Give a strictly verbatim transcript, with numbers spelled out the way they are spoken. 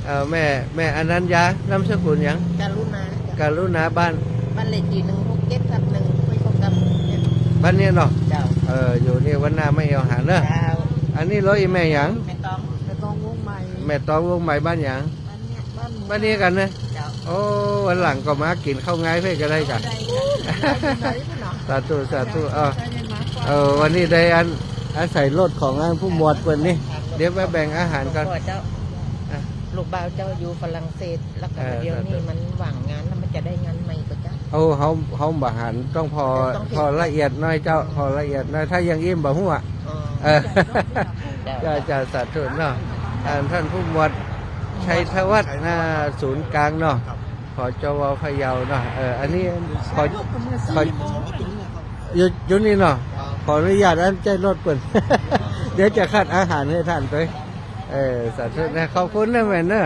เอ่อ แม่ แม่อนัญญา นามสกุลหยัง กรุณา กรุณา บ้าน บ้านเลขตี้ หนึ่งหกเจ็ดทับหนึ่ง ห้วยโคกดำ เนี่ย บ้านเนี่ยเนาะ เจ้า เออ อยู่นี่ วันหน้ามาแอ่วหาเน่อ เจ้า อันนี้รถอีแม่หยัง แม่ตอง แม่ตองวงใหม่ แม่ตองวงใหม่ บ้านหยัง บ้านเนี่ย บ้าน บ้านนี้กั๋นเน่อ เจ้า โอ้ วันหลังก็มากิ๋นข้าวงายเพ่นก็ได้กั๋น ได้ ได้ ได้ ได้เนาะ สาธุ สาธุ เออ ได้มาก่อน เออ วันนี้ได้อัน อาศัยรถของอันผู้หมวดเปิ้นนี่ เดี๋ยวไปแบ่งอาหารก่อน หลวงปู่เจ้า อ่ะ ลูกบ่าวเจ้าอยู่ฝรั่งเศส แล้วก็ เออ เดี๋ยวนี้ สาธุ มันว่างงานแล้วมันจะได้งานใหม่ก่อเจ้า โอ้ เฮา เฮาบ่หัน ต้องผ่อ ต้องเห็น ผ่อละเอียดหน่อยเจ้า ผ่อละเอียดหน่อย ถ้ายังอิ่มบ่ฮู้อะ อ๋อ เออ เจ้า เจ้า เจ้า สาธุเนาะ อ่า ท่านผู้หมวดชัยธวัฒน์ อ่า ศูนย์กลางเนาะ ครับ ผจว พะเยาเนาะ เออ อันนี้ขอ ขอ อยู่ อยู่นี่เนาะ ขออนุญาตอันใจ๊รถเปิ้น เดี๋ยวจะคัดอาหารหื้อท่านตวย เออ สาธุนะ ขอบคุณนะแม่เนาะ